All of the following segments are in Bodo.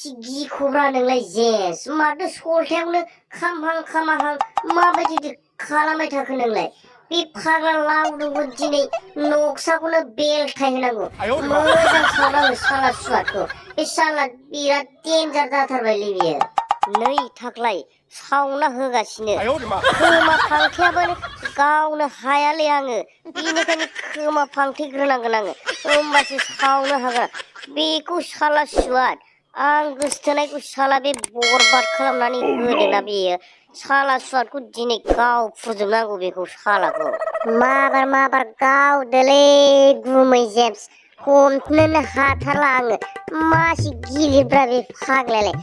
मासि गिखब्रा नोंलाय जेस माथो सलथायावनो खामहां खामाहां माबायदि खालामबाय थाखो नोंलाय बे फाग्ला लावदुंखौ दिनै नक्साखौनो बेलथाय होनांगौ मोजां सावनांगौ साला सुवादखौ बे साला बिराद डेन्जार जाथारबायलै बियो नै थाख्लाय सावना होगासिनो खोमा फांथेयाबो गावनो हायालै आङो बेनिखायनो खोमा फांथेग्रोनांगोन आङो होमबासो सावनो हागोन बेखौ साला सुवाद आं गोसथोनायखौ साला बे बरबाद खालामनानै होदोंना बेयो साला सुवादखौ दिनै गावफ्रुजोबनांगौ बेखौ सालाखौ माबार गावदोलै गुमै जेम्स हमनोनो हाथारला आङो मासि गिलिरब्रा बे फाग्लायालाय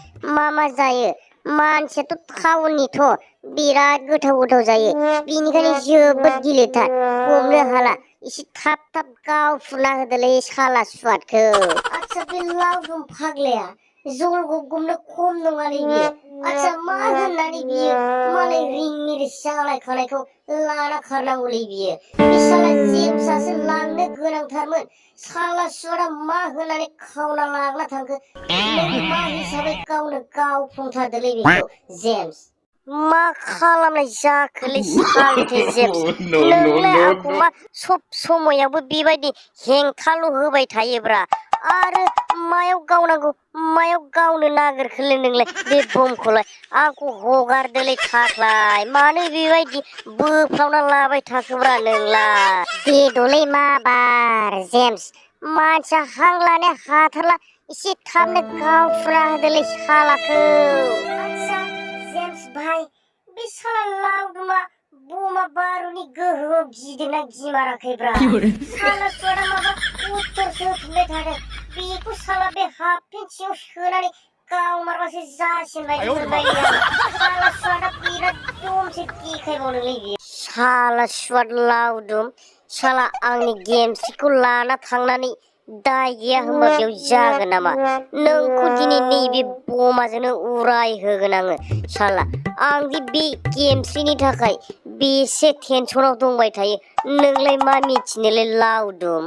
मा जायो मानसियाथ' टाउननिथ' बिराद गोथाव जायो बिनिखायनो जोबोद गिलिरथार हमनो हाला एसे थाब गावफ्रुना होदोलै साला सुवादखौ आच्छा बे लावदुम फाग्लाया जलगबगमनो खम नङालै बियो आच्छा मा होननानै बियो मालाय रिंनि जालायखानायखौ लाना खारनांगौलै बियो बे साला जेम्सआसो लांनो गोनांथारमोन साला सुवादा मा होननानै खावना लाग्ला थांखो नों मा हिसाबै गावनो गावफ्लंथारदोलै बेखौ जेम्स मा खालामनाय जाखोलै सालथे जेम्स नोंलाय आंखौ मा सब समायावबो बेबायदि हेंथाल' होबाय थायोब्रा आरो मायाव गावनांगौ मायाव गावनो नागिरखोलै नोंलाय बे बमखौलाय आंखौ हगारदोलै थाख्लाय मानो बेबायदि बोफ्रावना लाबाय थाखोब्रा नोंलाय देद'लै माबार जेम्स मानसिया हां लानो हाथारला एसे थाबनो गावफ्रुना होदोलै सालाखौ आच्छा जेम्स भाई बे साला लावदुमा बमा बारुनि गोहोआव गिदोंना गिमाराखैब्रा साला सुवादा माबा उत्तरसो होफिनबाय थादों बेखौ साला बे हाफ पेन्ट सिङाव सोनानै गावमारबासो जासिन बायदि मोनबाय साला सुवादा बिराद दमसो देखायबावदोंलै बियो साला सुवाद लावदुम साला आंनि गेमस्रिखौ लाना थांनानै दाय गैया होनबा बेयाव जागोन नामा नोंखौ दिनै नैबे बमाजोंनो उराय होगोन आङो साला आंदि बे गेमस्रिनि थाखाय बेसे टेनसनाव दंबाय थायो नोंलाय मा मिथिनोलै लावदुम